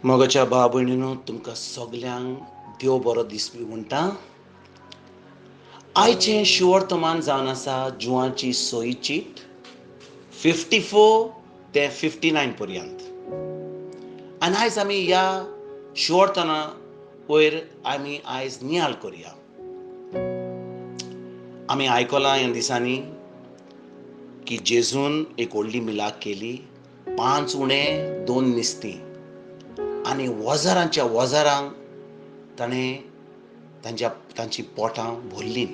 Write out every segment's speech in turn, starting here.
मोगाच्या भाव भयणीनो, तुमकां सगल्यांक देव बरो दीस बी म्हणटा. आयचें शिवर्तमान जावन आसा जुवांची सोयी चीट 54 ते 59 पर्यंत. आनी आयज आमी ह्या शिवर्तना वयर आमी आयज नियाळ करया. आमी आयकलां ह्या दिसांनी की जेजून एक व्हडली मिलाक केली, 5 उणे 2 निस्तीं, आनी वजारांच्या वजारांक ताणें तांची पोटां भरलीं.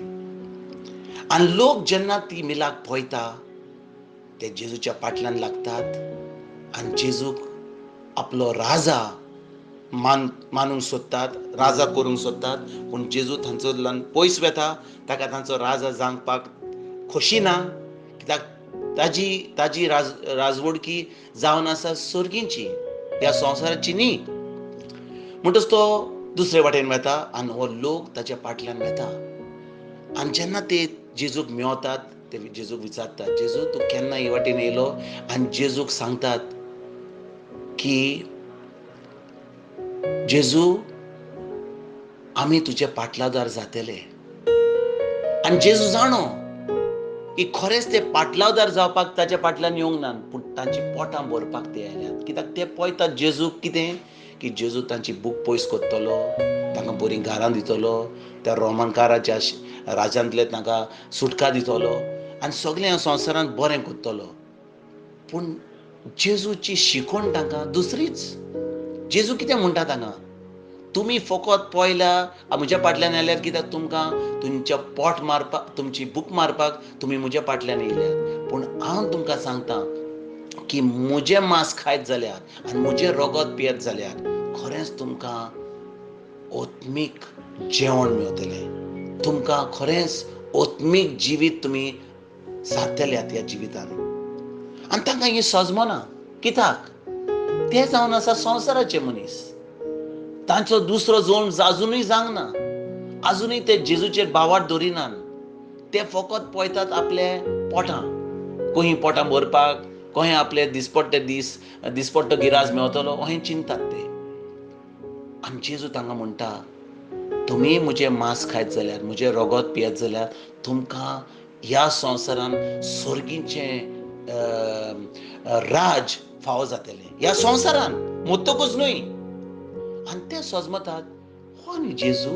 आनी लोक जेन्ना ती मिलाक पळयता ते जेजूच्या पाटल्यान लागतात आनी जेजूक आपलो राजा मानूंक सोदतात, राजा करूंक सोदतात. पूण जेजू तांचो पयस वेता, ताका तांचो राजा जावपाक खोशी ना, कित्याक ताजी ताजी राजवडकी जावन आसा सर्गींची, ह्या संवसाराची न्ही. म्हणटच तो दुसरे वाटेन वेता आनी हो लोक ताच्या पाटल्यान वेता. आनी जेन्ना ते जेजूक मेवतात ते जेजूक विचारतात, जेजू तूं केन्ना हे वाटेन येयलो? आनी जेजूक सांगतात की जेजू आमी तुजे पाटलादार जातले. आनी जेजू जाणो की खरेंच ते पाटलावदार जावपाक ताच्या पाटल्यान येवंक ना, पूण तांची पोटां भरपाक ते आयल्यात. कित्याक ते पळयतात जेजूक कितें की जेजू तांची भूक पयस करतलो, तांकां बरीं घरां दितलो, त्या रोमनकाराच्या राजांतले तांकां सुटका दितलो आनी सगळें संवसारांत बरें करतलो. पूण जेजूची शिकवण तांकां दुसरीच. जेजू कितें म्हणटा तांकां, तुमी फकत पळयल्या म्हज्या पाटल्यान आयल्यार कित्याक तुमकां तुमच्या पोट मारपाक, तुमची भूक मारपाक तुमी म्हज्या पाटल्यान येयल्यात. पूण हांव तुमकां सांगता की म्हजें मांस खायत जाल्यार आनी म्हजें रगत पियेत जाल्यार खरेंच तुमकां आत्मीक जेवण मेळटलें, तुमकां खरेंच आत्मीक जिवीत तुमी सारतल्यात ह्या जिवितान. आनी तांकां हें सजमना, कित्याक ते जावन आसा संवसाराचे मनीस, तांचो दुसरो जल्म आजुनूय जावंक ना, आजुनूय ते जेजूचेर भावार्थ दवरिनात. ते फकत पळयतात आपले पोटां, खंय पोटां भरपाक, खंय आपले दिसपट्टे दीस दिसपट्टो गिराज मेवतलो अहें चिंतात ते. आनी जेजू तांकां म्हणटा, तुमी म्हजें मांस खायत जाल्यार, म्हजें रगत पियेत जाल्यार तुमकां ह्या संवसारान सर्गीचें राज फावो जातलें, ह्या संवसारान मरतकूच न्हय. आनी ते सजमतात, हो न्ही जेजू,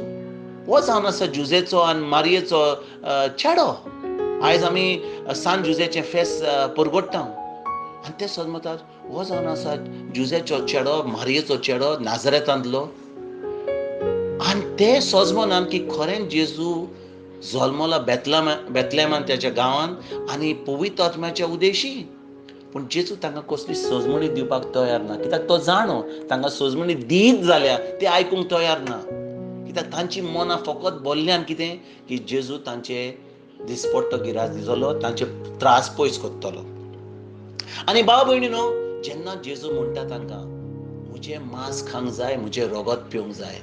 हो जावन आसा जुजेचो आनी मारयेचो चेडो. आयज आमी सान जुजेचें फेस परगट्टा. आनी ते सजमतात, हो जावन आसा जुजेचो चेडो, मारयेचो चेडो, नाजरेतांतलो. आनी ते सजमनान की खरें जेजू जल्मला बेतलेमान त्याच्या गांवान आनी पवित्र आत्म्याच्या उदेशी. पूण जेजू तांकां कसली सजमणी दिवपाक तयार ना, कित्याक तो जाणो तांकां सजमणी दीत जाल्यार ते आयकूंक तयार ना, कित्याक तांची मनां फकत बोल्ल्यान कितें की जेजू तांचे दिसपट्टो गिराज दितलो, तांचे त्रास पयस करतलो. आनी भाव भयणीनो, जेन्ना जेजू म्हणटा तांकां म्हजें मांस खावंक जाय, म्हजें रगत पिवंक जाय,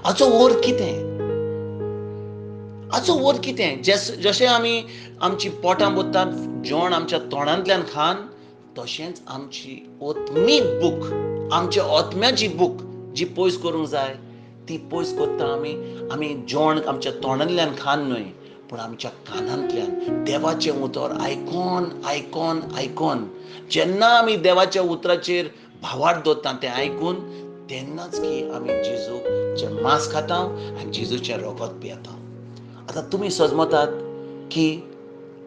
हाचो अर्थ कितें? हाचो अर्थ कितें? जशें आमी आमची पोटां भरतात, जेवण आमच्या तोंडांतल्यान खान, तशेंच आमची आत्मीक भूक, आमच्या आत्म्याची भूक जी पयस करूंक जाय ती पयस करता आमी. आमी जेवण आमच्या तोंडांतल्यान खान न्हय, पूण आमच्या कानांतल्यान देवाचें उतर आयकोन आयकोन आयकोन जेन्ना आमी देवाच्या उतराचेर भावार्थ दवरता तें आयकून तेन्नाच की आमी जेजूचें मांस खाता आनी जेजूचें रगत पियेता. आतां तुमी सजमतात की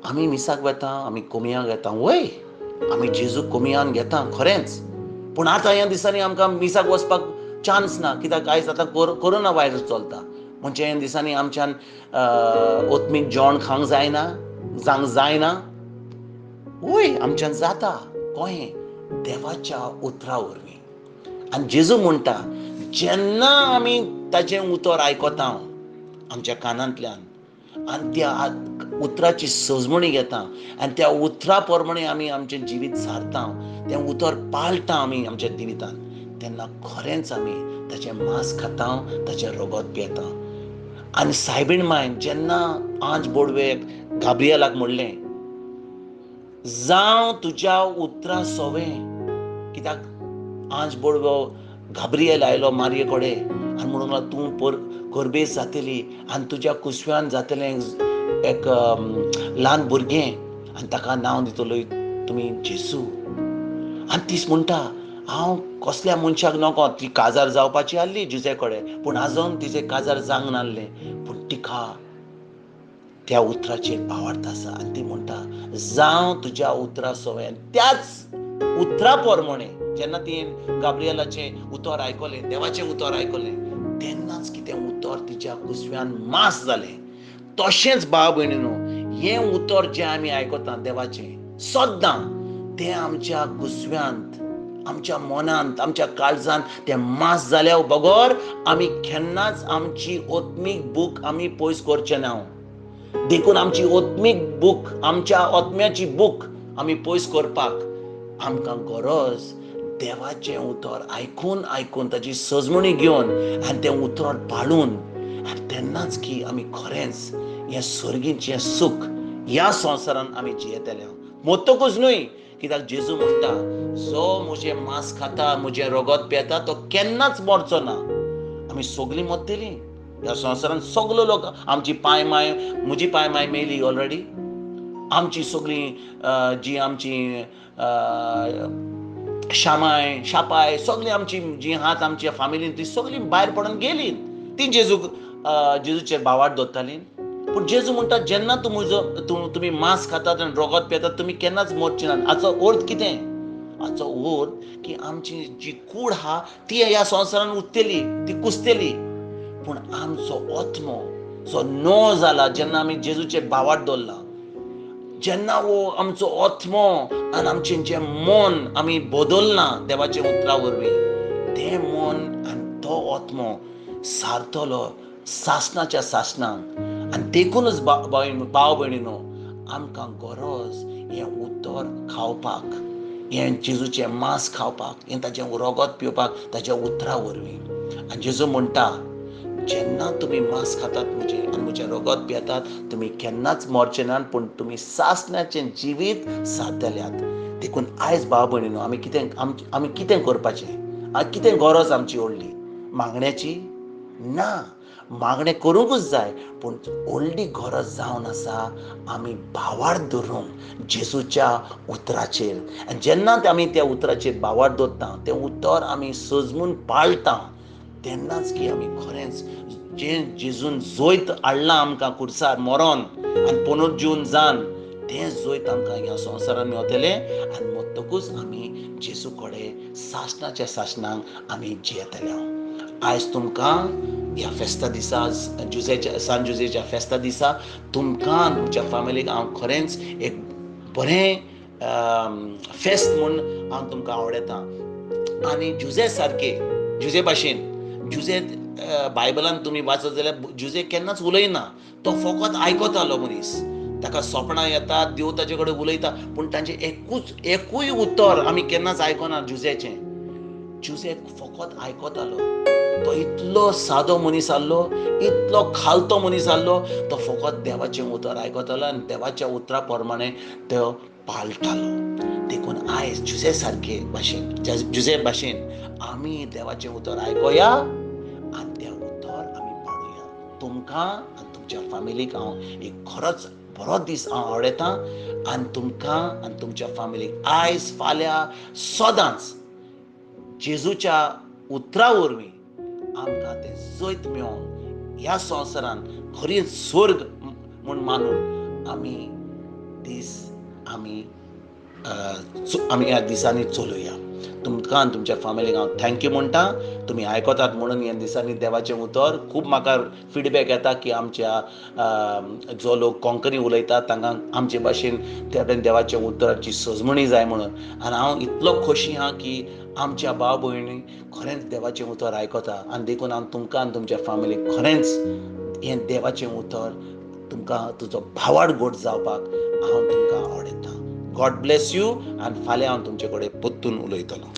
आमी मिसाक वेता, आमी कोमियांक वेता, वय आमी जेजू कोमियान घेता खरेंच. पूण आतां ह्या दिसांनी आमकां मिसाक वचपाक चान्स ना, कित्याक आयज आतां कोरोना वायरस चलता. म्हणजे ह्या दिसांनी आमच्यान आत्मीक जेवण खावंक जायना, जावंक जायना. वय आमच्यान जाता कहें देवाच्या उतरा वरवीं. आनी जेजू म्हणटा, जेन्ना आमी ताचें उतर आयकता आमच्या कानांतल्यान आनी त्या उतराची सजमणी घेता आनी त्या उतरा प्रमाणे आमी आमचें जिवीत सारता, तें उतर पाळटा आमी आमच्या जिवितान, तेन्ना खरेंच आमी ताचें मांस खाता, ताचें रगत पियेता. आनी सायबीण मायन जेन्ना आंज बोडवेक गाब्रियलाक म्हणलें, जावं तुज्या उतरा सोवें, कित्याक आंज बोडवो गाब्रिएल आयलो मारये कडेन आनी म्हणूंक लागलो तूं गर्भेस्त जातली आनी तुज्या कुसव्यान जातलें एक ल्हान भुरगें आनी ताका नांव दितलो तुमी जेजू. आनी तीच म्हणटा हांव कसल्या मनशाक नको. ती काजार जावपाची आसली जुजे कडेन, पूण आजून तिचें काजार जावंक नासलें. पूण तिका त्या उतराचेर भावार्थ आसा आनी ती म्हणटा जावं तुज्या उतरा सवयन. त्याच उतरा प्रमाणे जेन्ना तिणें गाब्रिएलाचें उतर आयकलें, देवाचें उतर आयकलें, तेन्नाच कितें उतर तिच्या कुसव्यान मास जालें. तशेंच भाव भयणीनो, हें उतर जें आमी आयकता देवाचें सद्दां तें आमच्या कुसव्यांत, आमच्या मनांत, आमच्या काळजांत तें मास जाल्या बगर आमी केन्नाच आमची आत्मीक भूक आमी पयस करचे ना. देखून आमची आत्मीक भूक, आमच्या आत्म्याची भूक आमी पयस करपाक आमकां गरज देवाचें उतर आयकून आयकून ताची सजमणी घेवन आनी तें उतर पाळून, आनी तेन्नाच की आमी खरेंच हें सर्गीचें सूख ह्या संवसारान आमी जियेतले. मरतकूच न्हय, कित्याक जेजू म्हणटा जो म्हजें मांस खाता, म्हजें रगत पियेता तो केन्नाच मरचो ना. आमी सगळीं मरतलीं ह्या संवसारान, सगलो लोक. आमची पांय माय, म्हजी पांय माय मेली ऑलरेडी. आमची सगळीं जी आमची शामाय शापाय सगळीं आमची जी हात आमच्या फामिलीन ती सगळीं भायर पडून गेली. ती जेजूचेर भावार्थ दवरताली. पूण जेजू म्हणटा जेन्ना तूं म्हजो तुमी मांस खातात आनी रगत पियेतात तुमी केन्नाच मरचे नात. हाचो अर्थ कितें? हाचो अर्थ की आमची जी कूड आहा ती ह्या संवसारान उरतली, ती कुसतली, पूण आमचो आत्मो जो नो जाला जेन्ना आमी जेजूचेर भावार्थ दवरला, जेन्ना हो आमचो आत्मो आनी आमचें जें मन आमी बदलना देवाच्या उतरा वरवीं, तें मन आनी तो आत्मो सारतलो सासणाच्या सासणाक. आनी देखूनच भाव भयणीनो, आमकां गरज हें उतर खावपाक, हें जेजूचें मांस खावपाक, हें ताचें रगत पिवपाक ताच्या उतरा वरवीं. आनी जेजू म्हणटा जेन्ना तुमी मांस खातात म्हजें आनी म्हजें रगत पियेतात तुमी केन्नाच मरचे नात, पूण तुमी सासणाचें जिवीत सारतल्यात. देखून आयज भाव भयणीनो, आमी कितें आमी कितें करपाचें, कितें गरज आमची व्हडली मागण्याची ना. मागणें करूंकूच जाय, पूण व्हडली गरज जावन आसा आमी भावार्थ धरूंक जेजूच्या उतराचेर. आनी जेन्ना आमी त्या उतराचेर भावार्थ दवरता, तें उतर आमी सजमून पाळटा, तेन्नाच की आमी खरेंच जें जेजून जैत हाडलां आमकां खुर्सार मरोन आनी पुनर्जीवन जावन, तें जैत आमकां ह्या संवसारान मेवतलें. आनी मरतकूच आमी जेजू कडेन सासणाच्या सासणाक आमी जियेतले. आयज तुमकां ह्या फेस्ता दिसा, जुजेच्या सान जुजेच्या फेस्ता दिसा तुमकां तुमच्या फामिलीक हांव खरेंच एक बरें फेस्त म्हूण हांव तुमकां आवडयतां. आनी जुजे सारके, जुजे भाशेन, जुजे बायबलान तुमी वाचत जाल्यार जुजे केन्नाच उलयना, तो फकत आयकतालो मनीस. ताका सपनां येतात, देव ताचे कडेन उलयता, पूण तांचें एकूय उतर आमी केन्नाच आयकना जुजेचें. जुजे फकत आयकतालो. तो इतलो सादो मनीस आसलो, इतलो खालतो मनीस आसलो, तो फकत देवाचें उतर आयकतालो आनी देवाच्या उतरा प्रमाणे तो पाळटालो. देखून आयज जुजे सारके भाशेन, जुजे भाशेन आमी देवाचें उतर आयकोया आनी तें उतर आमी पाळुया. तुमकां आनी तुमच्या फामिलीक हांव एक खरोच बरो दीस हांव आवडयतां. आनी तुमकां आनी तुमच्या फामिलीक आयज फाल्यां सदांच जेजूच्या उतरा वरवीं आमकां तें जैत मेळोवन ह्या संवसारान खरी स्वर्ग म्हूण मानून आमी दीस आमी आमी ह्या दिसांनी चलोया. तुमकां आनी तुमच्या फामिलीक हांव thank you म्हणटा. तुमी आयकतात म्हणून ह्या दिसांनी देवाचें उतर खूब म्हाका फिडबॅक येता की आमच्या जो लोक कोंकणी उलयतात तांकां आमचे भाशेन त्या देवाच्या उतराची सजमणी जाय म्हणून. आनी हांव इतलो खोशी आहा की आमच्या भाव भयणी खरेंच देवाचें उतर आयकता. आनी देखून हांव तुमकां आनी तुमच्या फामिलीक खरेंच हें देवाचें उतर तुमकां तुजो भावार्थ घट जावपाक हांव तुमकां आवडयतां. गॉड ब्लेस you. आनी फाल्यां हांव तुमचे कडेन परतून उलयतलो.